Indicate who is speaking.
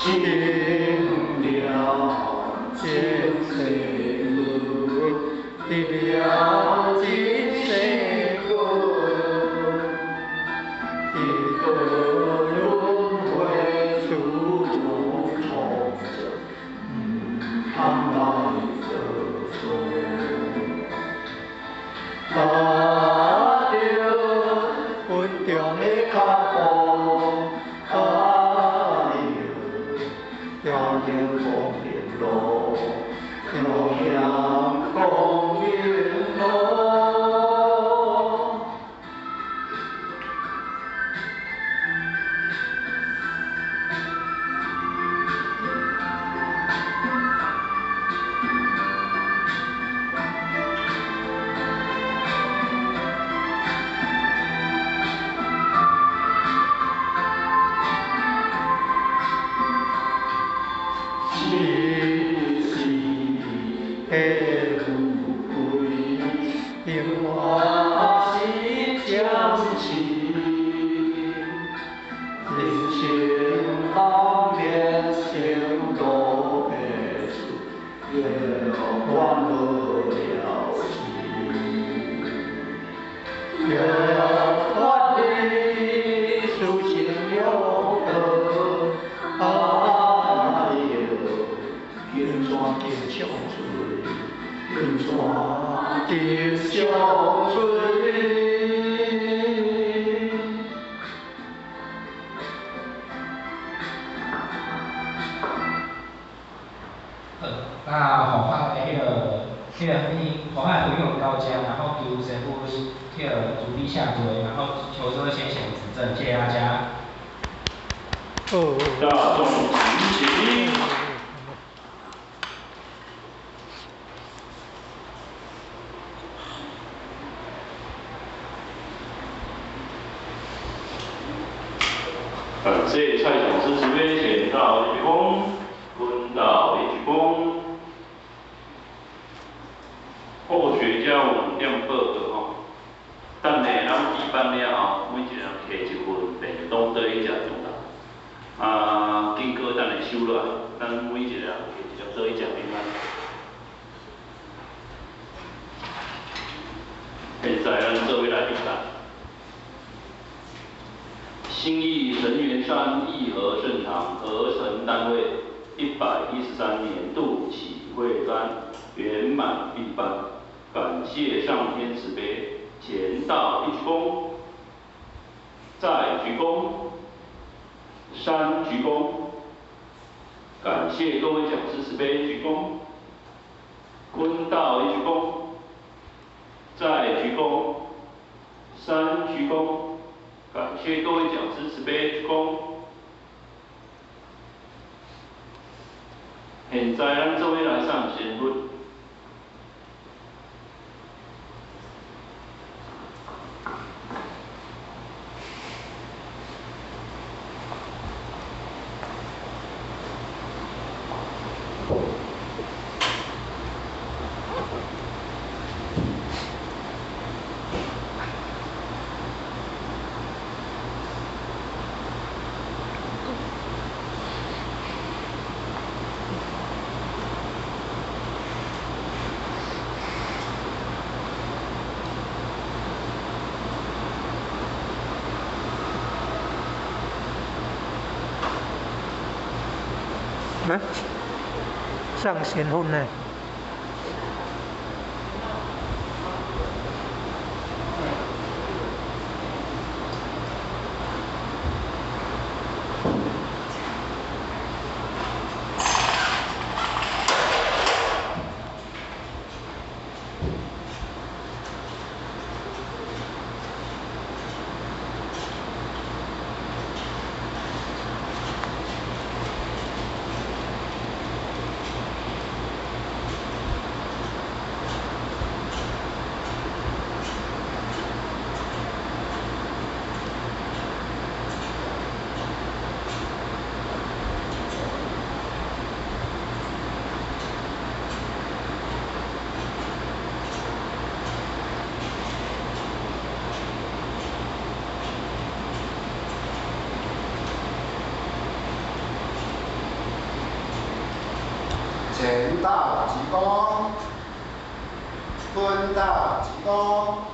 Speaker 1: 清了前世过，得了今世果，一个轮迴殊途同，毋通來作錯。踏著穩重的腳步，哎喲，行向光明路，行向光明路。世事的富貴，永遠是暫時。人生難免生老病死，永遠無了時。要脫離殊勝了道，哎喲，金山金相隨，金山金相隨。
Speaker 2: 好，那弘法的彼个弘法的分享到遮，然後求師父彼个主禮下座，然後求諸位先賢指正，謝謝大家。
Speaker 3: 好。
Speaker 4: 大眾請起。感謝蔡講師慈悲，前道一鞠躬，坤道一鞠躬。後學家五點報告吼，等下咱舉辦了後，每一個人提一份便當倒去食就啦。啊，經過等下收落來，咱每一個人提一粒倒去食平安。現在咱做伙來禮拜。新義神元山義和聖堂合成單位113年度啟會班圓滿畢辦，感謝上天慈悲，前道一鞠躬，再鞠躬，三鞠躬，感謝各位講師慈悲鞠躬，坤道一鞠躬，再鞠躬，三鞠躬。感謝各位講師慈悲鞠躬。現在咱做伙來上仙佛。
Speaker 3: 嗯，上仙佛呢？
Speaker 5: 前打一箍，分打一箍。